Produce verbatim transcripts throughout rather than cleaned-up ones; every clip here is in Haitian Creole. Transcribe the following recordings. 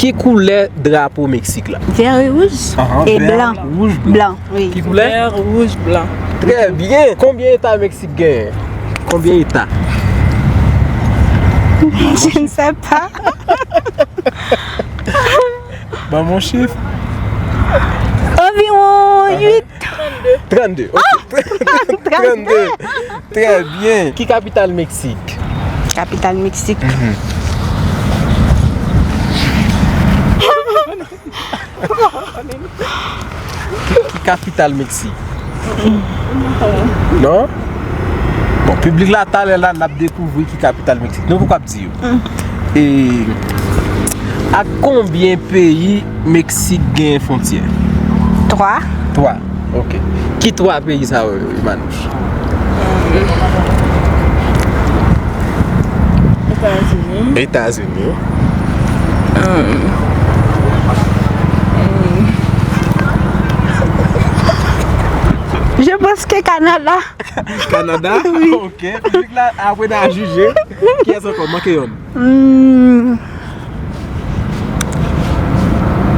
Ki koulè drapo Meksik la? Vè e wouj. Ahan, E vè, blan. Wouj, blan. Blan, wi. Ki koulè? Vè, wouj, blan. Trè byen. Konbyen eta Meksik genyen? Konbyen eta? Je ne sais pas. Ban m yon chif. Environ huit. Trannde. Ok. Trannde. Trè byen. Ki kapital Meksik? Kapital Meksik. Ki kapital Meksik? Non? Bon, piblik la, talè la, n ap dekouvri ki kapital Meksik. Nou poko ap di yo. E ak konbyen peyi Meksik gen fwontyè? Twa. Twa. Ok. Ki twa peyi sa yo, Manouche? Etazini. Etazini. Je pense que Canada. Kanada? Ok. Piblik la, apre n a jije. Kiyès ankò? Manke yonn. Hmm.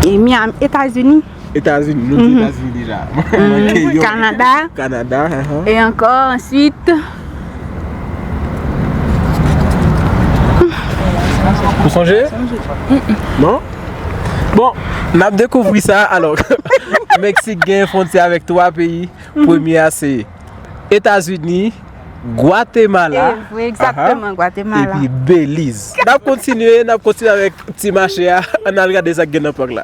E Miami, Etazini. Etazini, nou di Etazini deja. Manke yonn. Kanada. Kanada, ahan. E ankò, answit. Ou sonje? Non? Bon, n ap dekouvri sa. Alò, Meksik gen fwontyè avèk twa peyi. Premye a se Etazini, Gwatemala. E, wi, egzakteman, Gwatemala. Epi Beliz. N ap kontinye, n ap kontinye avèk ti mache a. Ann al gade sa k gen nan pak la.